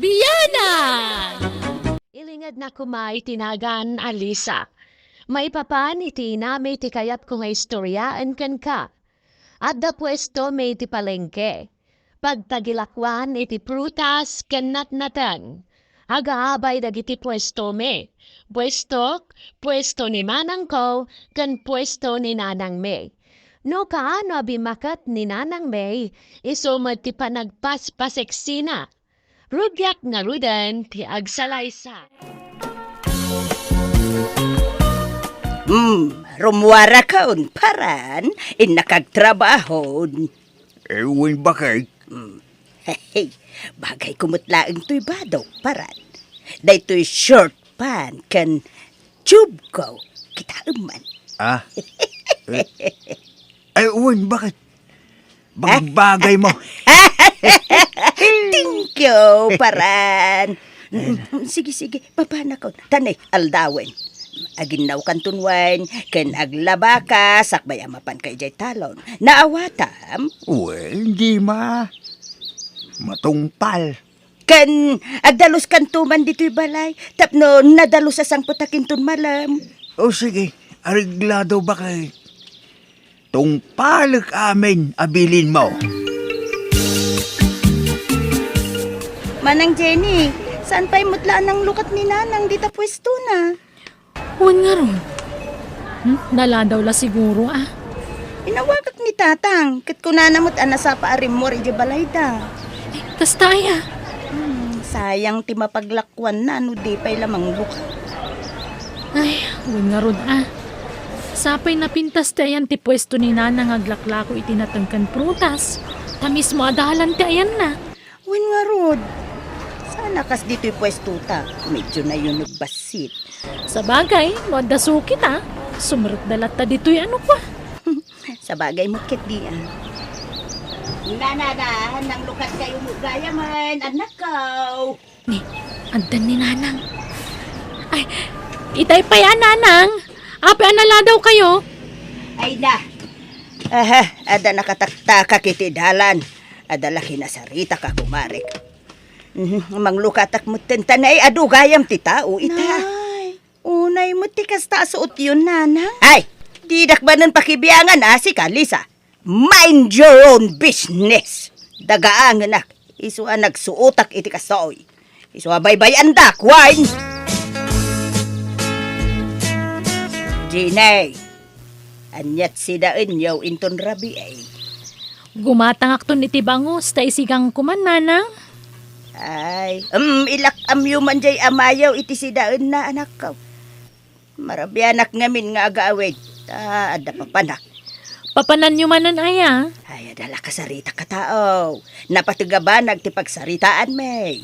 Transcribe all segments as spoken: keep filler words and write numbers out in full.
Biyanan! Ilingedna koma iti nagan a Lisa. Maipapan iti inami ti kayatko nga istoriaen kenka. Adda puestomi iti palengke. Pagtagilakuan iti prutas ken natnateng. Agaabay dagiti puestomi. Puestok, puesto ni manangko, ken puesto ni nanangmi. No kaano a bimaket ni nanangmi, isu met ti panagpaspaseksina. Rugiak ngaruden ti agsalaysay. Hmm, rumuarakon, paran, innak agtrabahon. Eh, wen, bakit? Hmm. Hey, bagay ko met laeng toy badok, paran. Daytoy short pant ken tube ko, kitaem man. Ah? Eh, ay, wen, bakit? Bagbagay mo. Thank you, paran. Mm, mm, sige, sige, papanakon. Tanay, aldawen. Aginnaw kanton wine, ken aglabaka, sakbay a mapanka idiay talon. Naawatam? Well, di ma. Matungpal. Ken agdalus kanto man ditoy balay, tapno nadalus a sangpet a kinton malem. O sige, areglado, bakit? Tungpalek amin a bilinmo. Manang Jenny, saan pay met la a nanglukat ni Nanang dita puestona? Wen ngarud. Hmm? Naladaw la siguro, ah. Inawagak ni Tatang, ket kunana met a nasapa a rimmuar idiay balayda. Ay, kasta aya. Hmm, sayang ti mapaglakuanna no di pay la manglukat. Ay, wen ngarud, ah. Sapay napintas ti ayan ti puesto ni Nanang nga aglaklako iti nateng ken prutas. Ta mismo a dalan ti ayanna. Wen ngarud, saan a kas ditoy puestota, medyo nayunog bassit. Sabagay, no adda sukit, ah, sumrekda latta ditoy, ano kwa? Sabagay met ketdi, ah. Nanana, nanglukat kayo mo gayamen, anak ko. Ni, addan ni Nanang. Ay, itay pay a, Nanang. Apay a naladaw kayo? Ay na. Aha, adda nakataktakak iti dalan. Adda la kinasaritak a kumarek. Mhm, manglukatak metten ta nay adu gayam ti tao ita. Nay, unay met ti kasta a suotyon, Nanang. Ay, didak manen pakibiangan a sika, Lisa. Mind your own business. Dagaangenak, isu a nagsuotak iti kastoy. Isu a baybay-andak, wen. Jenny, aniat sidaenyo inton rabii? Gumatangakton iti bangus, ta isigang ko man, Nanang. Ay, em, ilak-amyo man jay amayo iti sidaenna, anakko. Marabianak ngamin nga agawid, ta adda papanak. Papananyo manen aya? Ay, adda la kasaritak a tao. Napateg a banag ti pagsaritaanmi.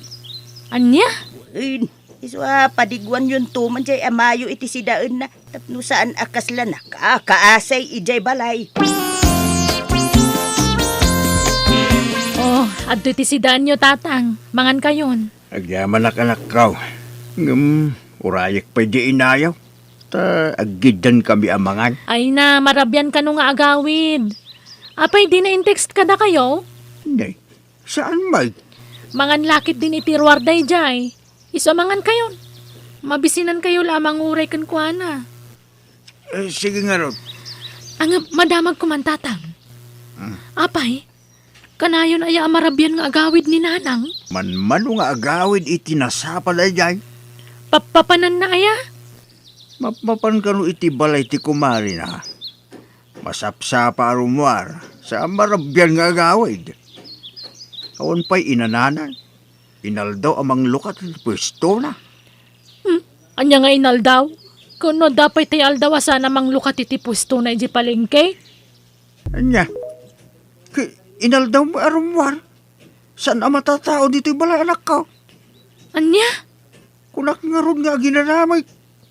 Ania? Wen, isu a padiguanyonto man jay amayo iti sidaenna tapno saan a kasla nakakaasay idiay balay. Oh, adtoy ti sidaenyo, Tatang. Mangankayon. Agyamanak, anakko. Ngem, urayek pay di inayo. Ta aggiddan kami a mangan. Ay na, marabian kano nga agawid. Apay, di na in-text kadakayo? Nay, saan met? Mangan la ketdin iti ruar daydiay. Isu a mangankayon. Mabisinankayo la a manguray kenkuana. Eh, sige ngarud. Ang madamag ko man, Tatang. Hmm. Apay, kanayon aya a marabian nga agawid ni Nanang? Manmano nga agawid iti nasapa daydiay? Papapananna aya? Mapmapan kano iti balay ti kumarina. Masapsapa a rumuar, sa marabian nga agawid. Awan pay inananan. Inaldaw a manglukat iti puestona. Hmm, ania nga inaldaw? Ken no adda pay tay aldaw a saan a manglukat iti puestona idiay palengke? Ania? Ki-, inaldaw met a rumuar? Saan a matatao ditoy balay, anakko? Ania? Kunak ngarud nga aginanamay,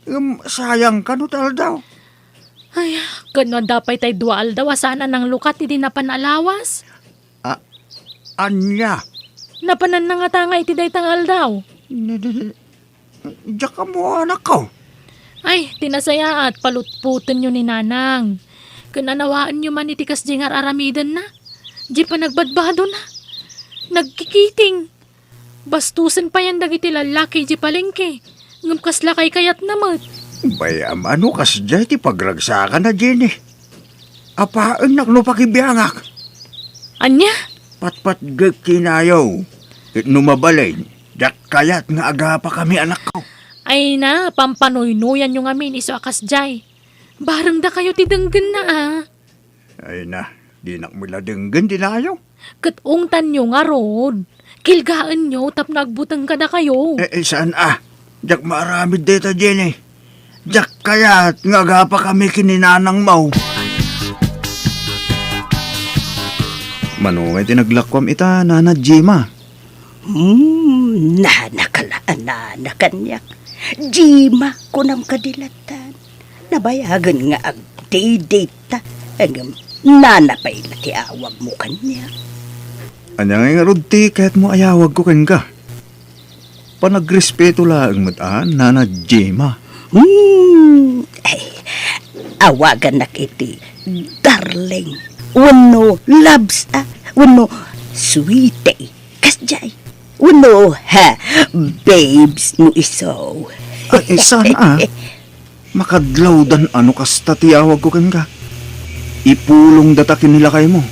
ngem sayang kano ti aldaw. Ay, ken no adda pay tay dua aldaw a saan a nanglukat idi napan a lawas? A-, ania? Napananna ngata nga iti dayta nga aldaw. Diak ammo, anakko. Ay, ti nasayaat, palutpotenyo ni Nanang. Ken anawaenyo man iti kasdiay nga ar-aramidenna. Diay panagbadbadona. Nagkikiting. Bastosen payen dagiti lallaki idiay palengke, ngem kasla kaykayatna met. Bay-am a no kasdiay ti pagragsakana, Jenny. Apaennak no pakibiangak. Ania? Patpatgek kinayo. Ket no mabalin, diak kayat nga agapakami, anakko. Ay na, pampanoynoyanyo ngamin isu a kasdiay. Bareng dakayo ti denggenna, a. Ay na, dinak met la denggen ti nayo. Ket ungtanyo ngarud. Kilgaenyo tapno agbuteng kadakayo. Eh, eh, saan a? Diak maaramid dayta, Jenny. Diak kayat nga agapakami ken ni nanangmo. Mano ngay ti naglakuam ita, Nana Jima? Hmm, nana ka la a nana kaniak. Jima, kunam kadi latan. Nabayagen nga agdidita, ngem nana pay la ti awagmo kaniak. Ania ngay ngarud ti kayatmo ayawagko kenka? Panagrespeto laeng met a, Nana Jima. Hmm, ay, awagannak iti darling, wenno loves, a, wenno sweetie. Kasdiay. Wenno, ha, babes no isu. Ay, saan a? Makadlawdan a no kasta ti yawagko kenka. Ipulongdata ken ni lakaymo.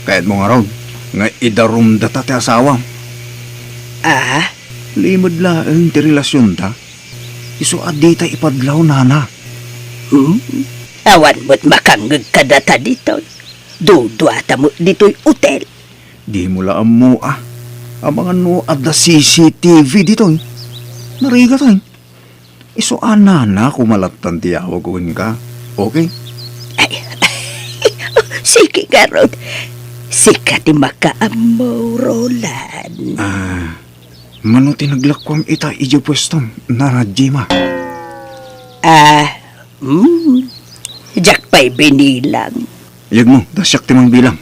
Kayatmo ngarud nga idarumdata ti asawam. Ah? Limed laeng ti relasionta. Isu a dita ipadlaw, nana. Hmm? Awan met makangngeg kadata ditoy. Duduata met ditoy hotel. Dimo la ammo a. Amangan no adda C C T V ditoy. Narigat, ay. Isu a nana koma lattan ti yawagko kenka. Okay? Ay, sige ngarud. Sika ti makaammo, Roland. Ah, mano ti naglakuam ita idiay puestom, Nana Jima? Ah, Hmm, diak pay binilang. Yegmo, ta siak ti mangbilang.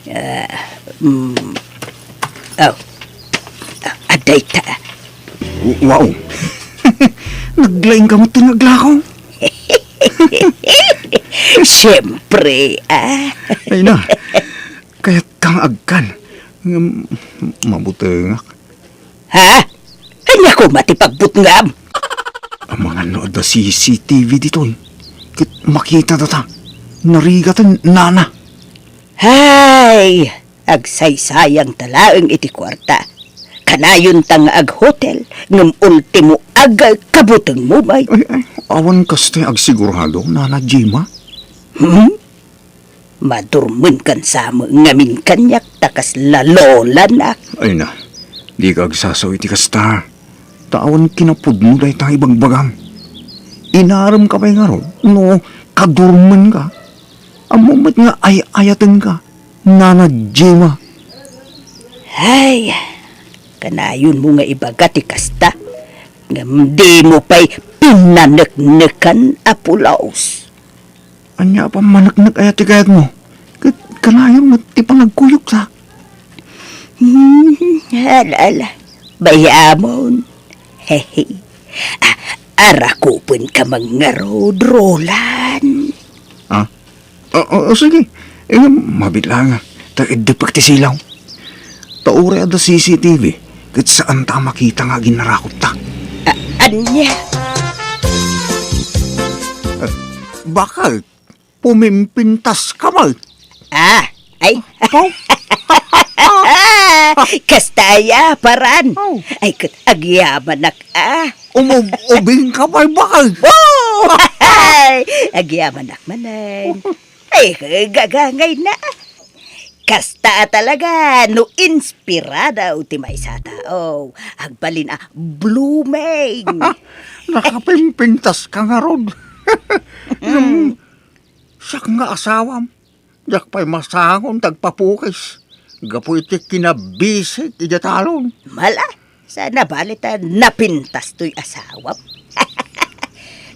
Ah, hmm. Oh. Ah, adda ita. W-, wow. Naglaing ka met ti naglako. Siyempre, ah. Ay na. Kayat kang agkan. Ngem, mabutengak. Ha? Ania koma ti pagbutngam? Amangan no adda C C T V ditoy. Ket makita data. Narigaten, nana. Hay, agsaysayangta laeng iti kuarta. Kanayonta nga aghotel, ngem ultimo agkabutengmo met. Ay, ay, awan kastoy agsigurado, Nana Jima. Hmm? Madurmenkan sa met ngamin kaniak ta kasla lolanak. Ay na, dika agsasao iti kasta. Ta awan kinapudno dayta ibagbagam. Inaremka pay ngarud no kadurmenka. Ammom met nga ay-ayatenka, Nana Jima. Ay, kanayonmo nga ibaga ti kasta, ngem dimo pay pinaneknekan a pulos. Ania a pammaneknek aya ti kayatmo? Ket kanayon met ti panagkuyogta. Hmm, ala, ala. Bay-amon. Hehe. A-, arakupenka man ngarud, Roland. Ah? O, o, o, sige. Eh, mabiit laeng, ta iddepek ti silaw. Ta uray adda C C T V, ket saanta a makita nga aginnarakupta. A-, ania? Eh, bakit? Pumimpintas ka man. Ah, ay. Oh. Kasta aya, paran. Oh. Ay, ket agyamanak, ah. Umub-ubing ka pay, bakit? Oh! Ay, agyamanak manen. Ay, gagangay na. Kasta a talaga no inspirado ti maysa a tao. Agbalin a blooming. Nakapimpintas ka ngarud. Mm. Ngem siak nga asawam, diak pay masangon ti agpapukis gapu iti kinabisik idiay talon. Mala, saan a bale ta napintas toy asawam.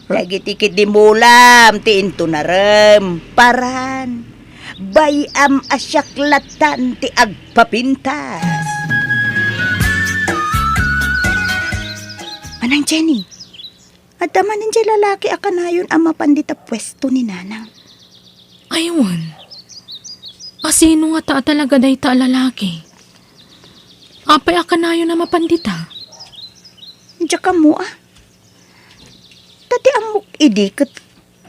Dagiti kiddimulam ti intunarem, paran. Bay-am a siak lattan ti agpapintas. Manang Jenny, adda manen diay lalaki a kanayon a mapan dita puesto ni Nanang? Ay, wen. A sino ngata a talaga dayta a lalaki? Apay a kanayon a mapan dita? Diak ammo a. Ta ti ammok idi ket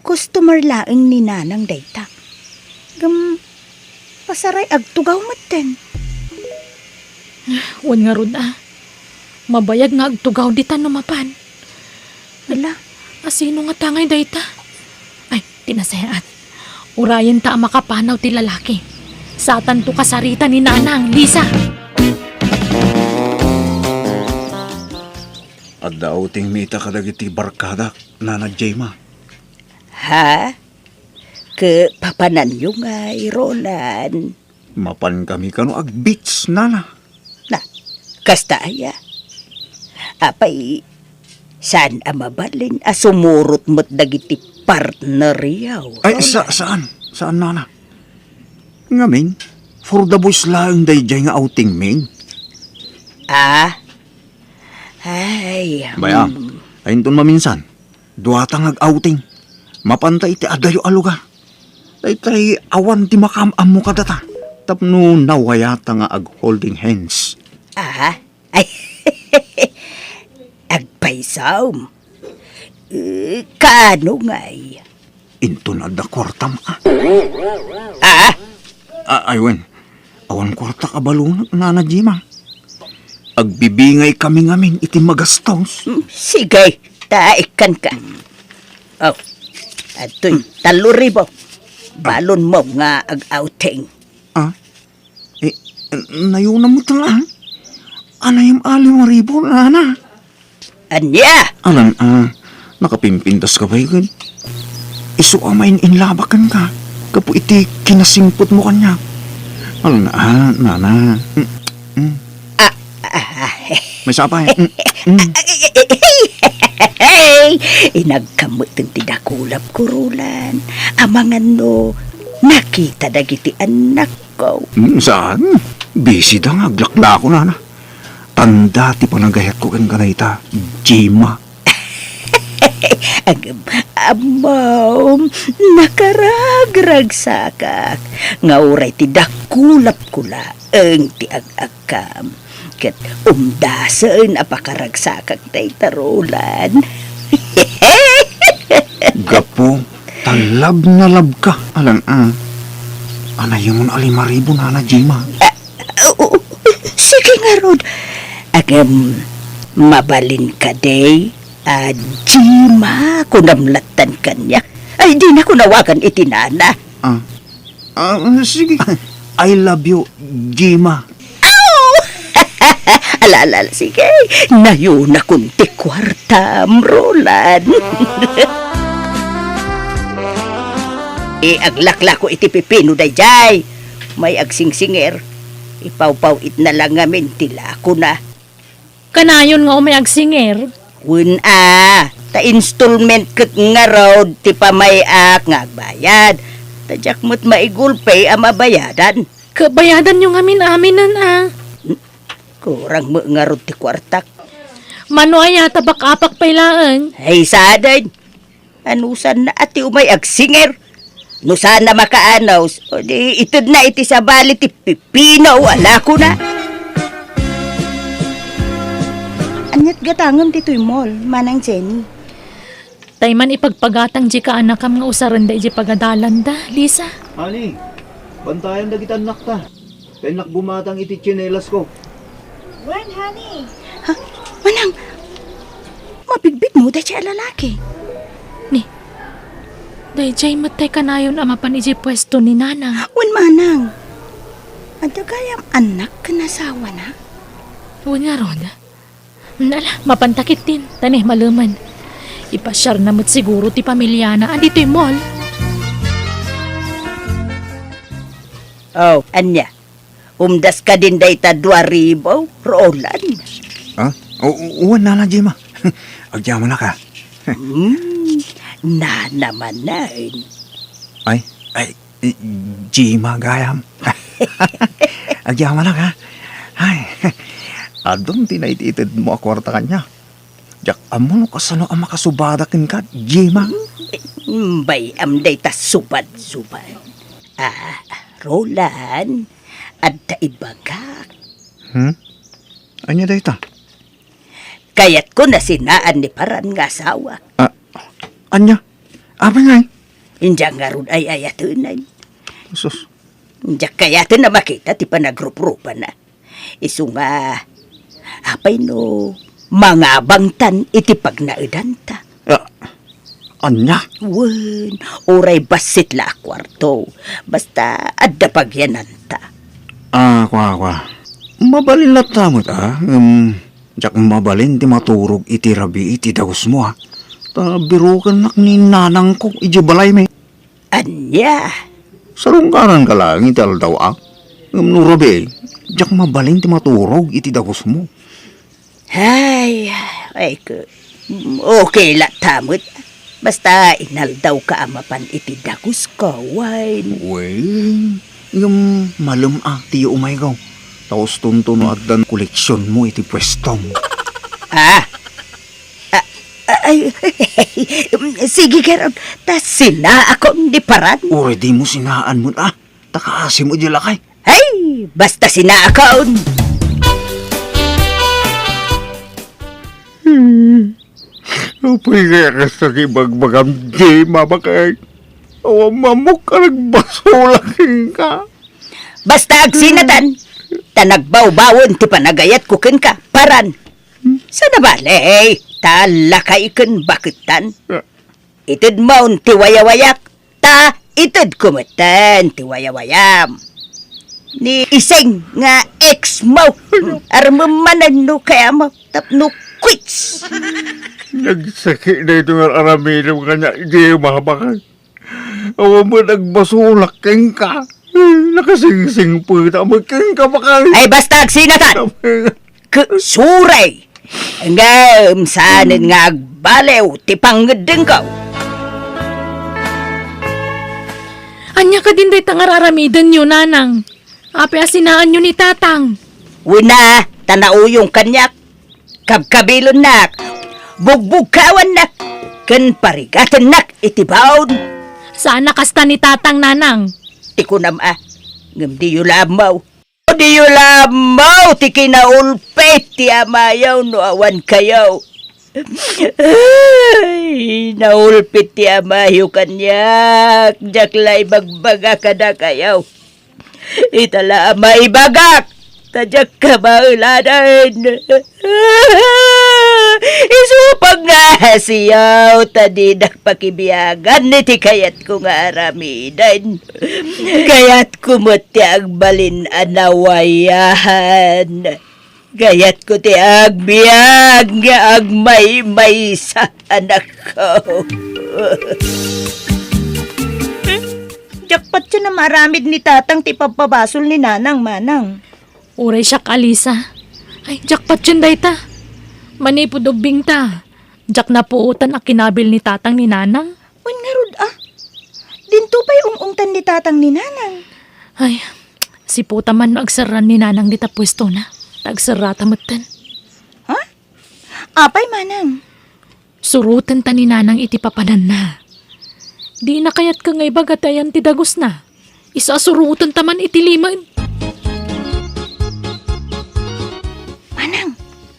customer laeng ni Nanang dayta. Ngem, pasaray agtugaw metten. Wen ngarud a. Mabayag nga agtugaw dita no mapan. Ala. Asino ngata ngay dayta? Ay, ti nasayaat. Urayenta a makapanaw ti lalaki. Satanto kasarita ni Nanang, Lisa. Adda outing mi ita kadagiti barkadak, Nana Jema. Ha? Ket papananyo ngay, Roland? Mapan kami kano ag-beach, Nana. Na, kasta aya? Apay, saan a mabalin a sumurot met dagiti partneryo, Ay, Roland? sa-, saan? Saan, Nana? Ngamin, for the boys laeng daydiay nga outing min. Ah? Ay, Bay, ah, mm. Ay, inton maminsan, duata nga ag-outing. Mapanta iti adayo a lugar. Daytay awan ti makaam-ammo kadata. Tapno nawayata nga ag-holding hands. Ah? Ay, agpaysom. Eh, kaano ngay? Inton adda kuartam, a. Ah? Ah, ay, wen. Awan kuartak a balunak, Nana Jima. Agbibingay kami ngamin iti magastos. Hmm, sige, ta ikkanka. Oh, adtoy, tallo ribu. Balonmo nga ag-outing. Ah? Eh, nayonam met nga. Anayam a lima ribu, Nana. Ania? Alan, ah, nakapimpintas ka pay ket isu a main-inlabak kenka gapu iti kinasingpetmo kaniak. Alan, ah, Nana. Mm, mm. Ah, ah, ah. Maysa pay. Mm, mm. Inagkam met ti dakulap ko, Roland. Amangan no nakita dagiti annak ko. Hmm, saan? Busy da nga aglaklako, Nana. Tanda ti panagayatko kenka dayta, Jima. Agem, amom, nakaragragsakak. Nga uray ti dakulap ko laeng ti ag-agkam. Ket umdasen a pakaragsakak dayta, Roland. Gapu ta love na love ka, Alan, ah. Anayamon a lima ribu, Nana Jima. Ah, oo, sige ngarud. Agem, mabalin kadi a Jima kunam lattan kaniak. Ay, dinako awagan iti nana. Ah. Ah, sige. I love you, Jima. Aw! Ala, ala, ala, sige. Nayonakon ti kuartam, Roland. Eh, aglaklako iti pipino daydiay. May agsingsingir. Ipawpaw-itna lang ngamin ti lakona. Kanayon nga umay agsinger? Wen a, ta installment ket ngarud ti pamay-ak nga agbayad. Ta diak met maigulpe a mabayadan. Ket bayadanyo ngamin aminen a. Kurang met ngarud ti kuartak. Mano aya ta bak-apak pay laeng? Ay, sadin. Anusanna a ti umay agsinger? No saan a makaanus, o di itedna iti sabali ti pipino a lakona. Aniat gatangem ditoy mall, Manang Jenny? Tay man ipagpagatang di kaanakam nga usaren da iti pagadalanda, Lisa. Honey, bantayan dagiti annakta. Kaynak bumatang iti tsinelas ko. Wen, honey. Ha? Manang, mabigbigmo daydiay a lalaki? Ni, daydiay met tay kanayon a mapan iti puesto ni Nanang. Wen, Manang. Adda gayam annak ken asawana? Wen ngarud. Ala, mapanta ketdin, ta ni, malemen. Ipasiarna met siguro ti pamiliana, a ditoy mall. Oh, ania? Umdas kadin dayta dua ribu, Roland? Ha? O, o, wen, Nana Jima. Agyamanak a. Hmm, nana manen. Ay, ay, Jima gayam. Agyamanak a. Ay, adun ti naititedmo a kuarta kaniak. Diak ammo no kasano a makasubada kenka, Jima. Hmm, bay-am dayta subad-subad. Ah, Roland, adda ibagak. Hmm? Ania dayta? Kayatko a sinaan ni paran nga asawa. Ah, ania? Apay ngay? India ngarud ay-ayaten. Sus. India kayaten a makita ti panagruprupana. Isu nga, apay no mangabangtan iti pagnaedanta? Ah, ania? Wen, uray bassit la a kuarto. Basta adda pagyananta. Ah, kua, kua. Mabalin latta met, ah. Ngem, diak mabalin ti maturog iti rabii ti dagusmo, ah. Ta birokennak ni nanangko idiay balaymi. Ania? Sarungkaranka laeng iti aldaw, a? Ngem no rabii, diak mabalin ti maturog iti dagusmo. Ay, ay, ke-, okay latta met. Basta inaldawka a mapan iti dagusko, wen. Wen, ngem malem a ti umayko. Ta ustonto no addan koleksionmo iti puestom. Ah, Ah, ah, ay, sige, garud, ta sinaakon ni paran. Uray dimo sinaan met, ah. Ta kaasi met diay lakay. Ay, basta sinaakon. Hmm. Apay kaya kasta ti ibagbagam, Gemma, bakay? Awan ammok a nagbasolak kenka. Basta agsinatan, ta nagbawbawen ti panagayatko kenka, paran. Saan a bale, ta lakay ken baketan. Itedmon ti wayawayak, ta itedko metten ti wayawayam. Ni Iseng nga ex mo, armem manen no kayam tapno quits. Nagsakit na ito nga aramidem kaniak, Gemma, bakay. Awan met agbasolak kenka. Nakasingsingpet met kenka, bakay. Ay, basta agsinatan. K-, suray! Ngem saanen nga agbaliw ti pangngeddengko. Ania kadin dayta nga ar-aramidenyo, nanang? Apay a sinaanyo ni tatang? Wen a, ta nauyong kaniak. Kabkabilennak, bugbugkawannak, ken parigatennak iti baon. Saan a kasta ni tatang, nanang. Ti kunam a, ngem diyo la ammo. Diyo la ammo ti kinaulpit ti amayo no awan kayo. Ay, naulpit ti amayo kaniak, diak la ibagbaga kadakayo. Ita la a maibagak, ta diak kabaelanen. Isu pagngasiyo, ta dinak pakibiagan iti kayatko nga aramiden. Kayatko met ti agbalin a nawayan. Kayatko ti agbiag nga agmaymaysa, anakko. Diak patien a maaramid ni tatang ti ipabpabasol ni nanang, manang. Uray siak, Alisa. Ay, diak patien dayta. Manipud ubbingta, diak napuotan a kinabil ni tatang ni nanang. Wen ngarud a? Dinto pay ung-ungtan ni tatang ni nanang. Ay, siputa man no agserran ni nanang dita puestona. Ta agserrata metten. Ha? Apay, manang? Surotenta ni nanang iti papananna. Dina kayat nga ibaga ti ayan ti dagusna. Isu a surotenta man iti limed. Manang,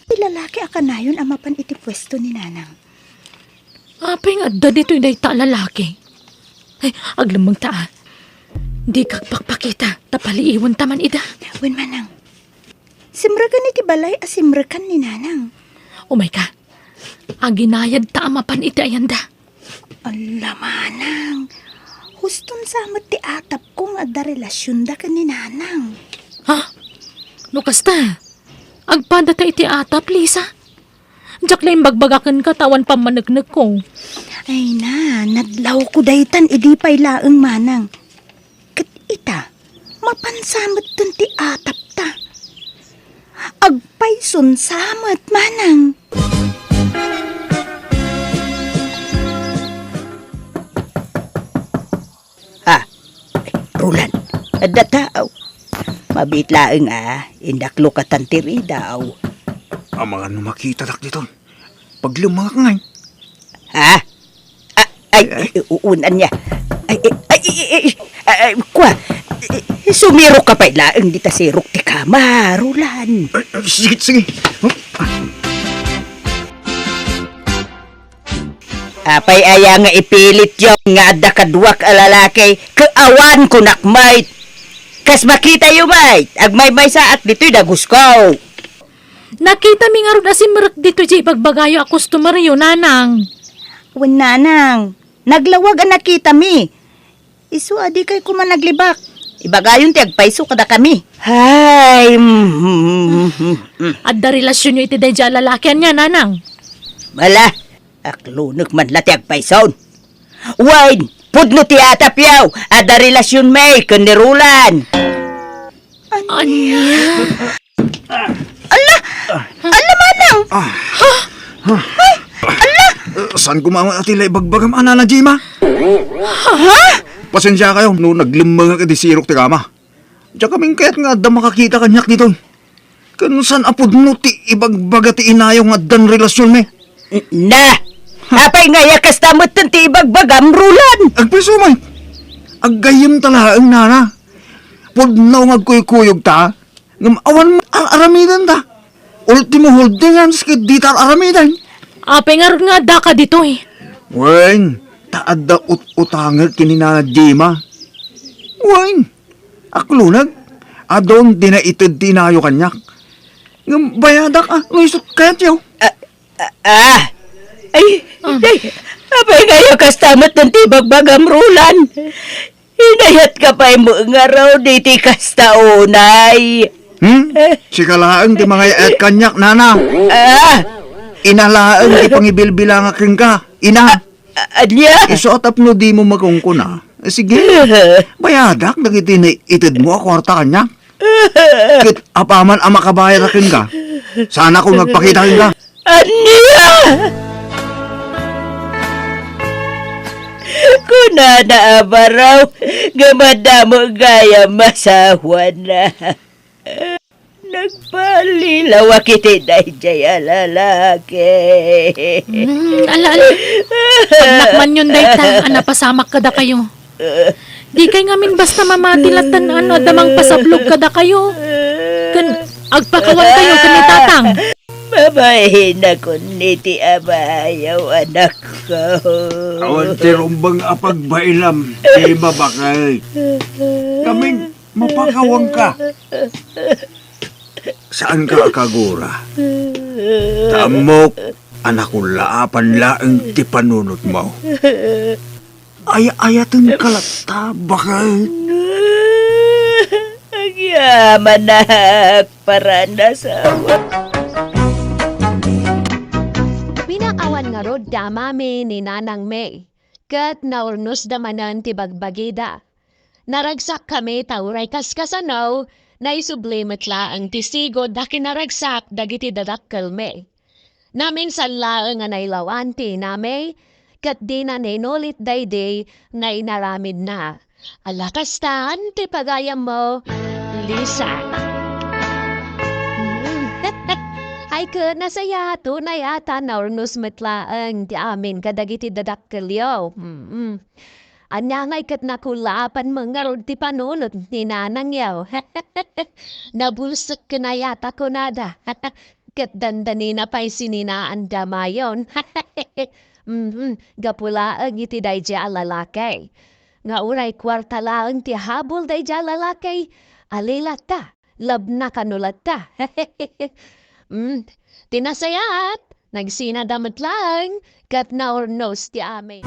ti lalaki a kanayon a mapan iti puesto ni nanang. Apay nga adda ditoy dayta a lalaki? Ay, aglemmengta a. Dika agpakpakita, ta paliiwenta man ida. Wen, manang. Simreken iti balay a simrekan ni nanang. Umayka. Aginayadta a mapan iti ayanda. Alla, manang. Huston sa met ti atapko nga adda relasionda ken ni nanang. Ha? No kasta, agpadata iti atap, Lisa? Diak la imbagbaga kenka ta awan pammaneknekko. Ay na, nadlawko daytan idi pay laeng, manang. Ket ita, mapan sa metten ti atapta. Agpayson sa met, manang. Ah, Roland, adda tao. Mabiit laeng a, indaklokatan ti ridaw. Amangan no makitadak ditoy. Paglemmengak ngay. Ha? Ah, ay, ay, ay, uun, ania. Ay, ay, ay, ay, ay, ay, ay, kua. Sumirok ka pay laeng dita sirok ti kama, Roland. Ay, ay, sige, sige. Apay aya nga ipilityo nga adda kaduak a lalaki, ket awan kunak met. Kas makitayo met, agmaymaysaak ditoy dagusko. Nakitami ngarud a simrek ditoy diay ibagbagayo a customeryo, Nanang. Wen, Nanang. Naglawag a nakitami. Isu a dikay koma naglibak. Ibagayon ti agpayso kadakami. Hay, mm, mm, mm, mm. Adda relasionyo iti daydiay a lalaki ania, Nanang? Bala, aklonek man la ti agpayson. Wen, pudno ti atapyo, adda relasionmi ken ni Roland. Ania? Alla! Alla, manang! Ah. Ay, alla! Eh, saan ko mamati la ibagbagam, Nana Jima? Ha? Pasensiakayo no naglemmengak iti sirok ti kama. Diak amin kayat nga adda makakita kaniak ditoy. Ken saan a pudno ti ibagbaga ti inayo nga addan relasionmi? Na! Apay nga aya kasta metten ti ibagbagam, Roland? Agpayso met. Aggayyemta laeng, Nana. Pudno nga agkuykuyogta. Ngem awan ar-aramidenta. Ultimo holding hands ket dita ar-aramiden. Apay ngarud nga addaka ditoy? Wen, ta adda ut-utangek ken ni Nana Jima. Wen, aklonek, adun ti naited ti inayo kaniak. Ngem bayadak a, no isut kayatyo. Ah, ah, ah. Ay, ah. Ay, apay nga aya kasta met ti ibagbagam, Roland? Inayatka pay met ngarud iti kasta unay. Hmm? Sika laeng ti mangay-ayat kaniak, Nana. Ah. Ina laeng ti pangibilbilangak kenka, ina. A-, ania? Isu a tapno dimo makunkuna. Sige. Bayadak dagiti naitedmo a kuarta kaniak. Ket apaman a makabayad kenka, saanakon nga agpakita kenka. Ania? Kunana a baro nga madamo gayam masawana. Nagpallilawak iti daydiay a lalaki. Hmm, ala, ala. Annakmanyon dayta a napasamak kadakayo. Dikay ngamin basta mamati latta no adda mangpasablog kadakayo. Ken agpakawankayo ken ni Tatang. Mabainak iti amayo, anakko. Awan ti rumbeng a pagbainam, Jima, baket. Ngamin, mapakawanka. Saanka a kagura. Ta ammok a nakullaapan laeng ti panunotmo. Ay-ayatenka latta, baket. Agyamanak, paranasawa. Pinakawan ngarud ti amami ni Nanang May, ket naurnosda manen ti bagbagida. Naragsakkami ta uray kaskasano, naisubli met laeng ti sigud a kinaragsak dagiti dadakkelmi. Naminsan laeng a nailawan ti inami, ket dina inulit daydi nga inaramidna. Ala kastan ti pagayammo, Lisa. Ay, ket nasayaat, unay a ta naurnos met laeng ti amin kadagiti dadakkelyo. Mm. Ania ngay ket nakullaapan met ngarud ti panunot ni nanangyo? Nabulsek ken ayat a kunada. Ket dandanina pay sininaanda mayon. Mhm, gapu laeng iti daydiay a lalaki. Nga uray kuarta laeng ti habol daydiay a lalaki, ali latta, labna kano latta. Mm, ti nasayaat, nagsinada met laeng, ket naurnos ti amin.